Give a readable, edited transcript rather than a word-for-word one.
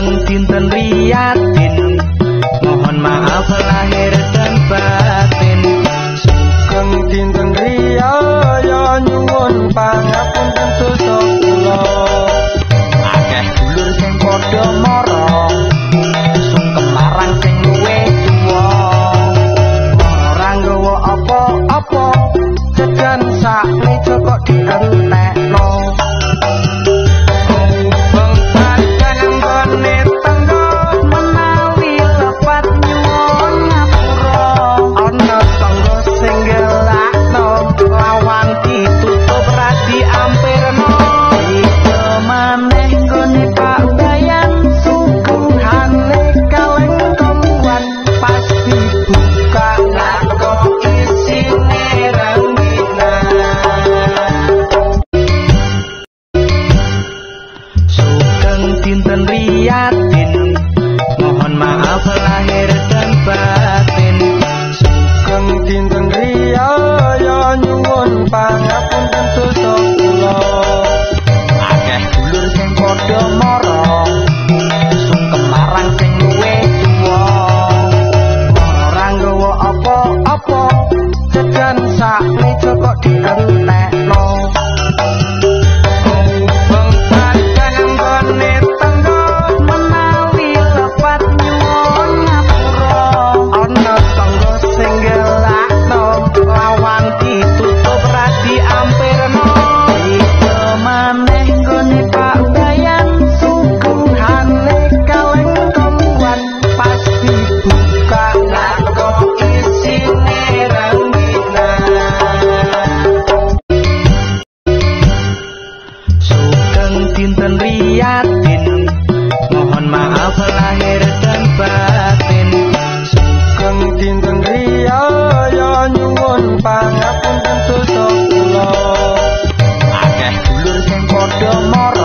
Sugeng dinten Riyatin, mohon maaf lahir dan batin. Sugeng dinten riyaya nyuwun pangapunten dosa kula. Akeh dulur sing padha mara, sungkem marang sing luwih tuwa. Ora nggawa apa-apa, jajan sak meja kok dientekno. Dinten Riyatin, mohon maaf lahir dan batin. Sugeng dinten riyaya nyuwun pangapunten dosa kula. Akeh dulur sing padha mara, sungkem marang sing luwih tuwa. Ora nggawa apa-apa, jajan sak meja kok dientekno. Dinten Riyatin, mohon maaf lahir dan batin. Sugeng dinten riyaya nyuwun pangapunten dosa kula. Akeh dulur sing padha mara,